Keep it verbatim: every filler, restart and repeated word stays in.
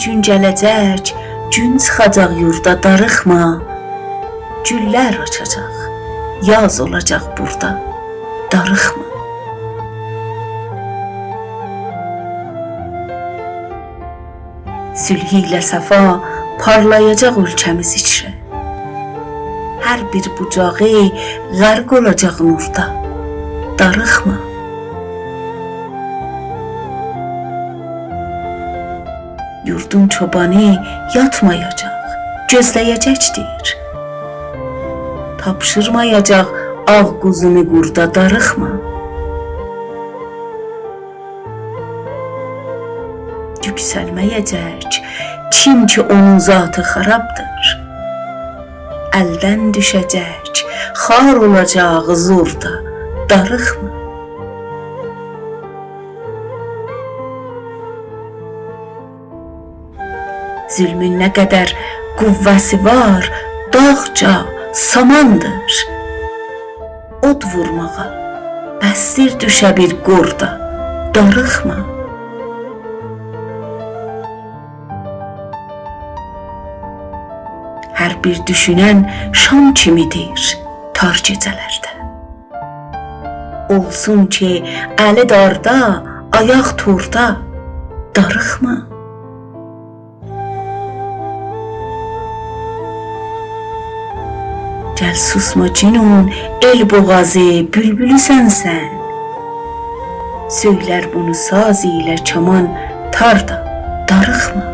گون گله‌جک، گون چیخاجاق یوردا، داریخما. گوللر آچاجاق، یاز اولاجاق بوردا، داریخما. صلح ایله صفا پارلایاجاق اؤلکه‌میز ایچره. هر بیر بوجاغی غرق اولاجاق نوردا، داریخما. یوردون چوبانی یاتمایاجاق، گؤزله‌یه‌جکدیر. تاپشیرمایاجاق آغ قوزونو قوردا، داریخما. یوکسلمه‌یه‌جک کیم کی اونون ذاتی خرابدیر. الدن دوشه‌جک، خوار اولاجاق زوردا، داریخما. ظلمون نه قدر قوه‌سی وار، داغجا ساماندیر. اود وورماغا بسدیر دوشه بیر قوردا، داریخما. هر بیر دوشونن شام کیمیدیر تار گئجه‌لرده. اولسون کی الی داردا، آیاق توردا، داریخما. گل سوسما جنون، ائل بوغازی، بولبولوسن سن. سؤیلر بونو ساز ایله کامان تاردا، داریخما.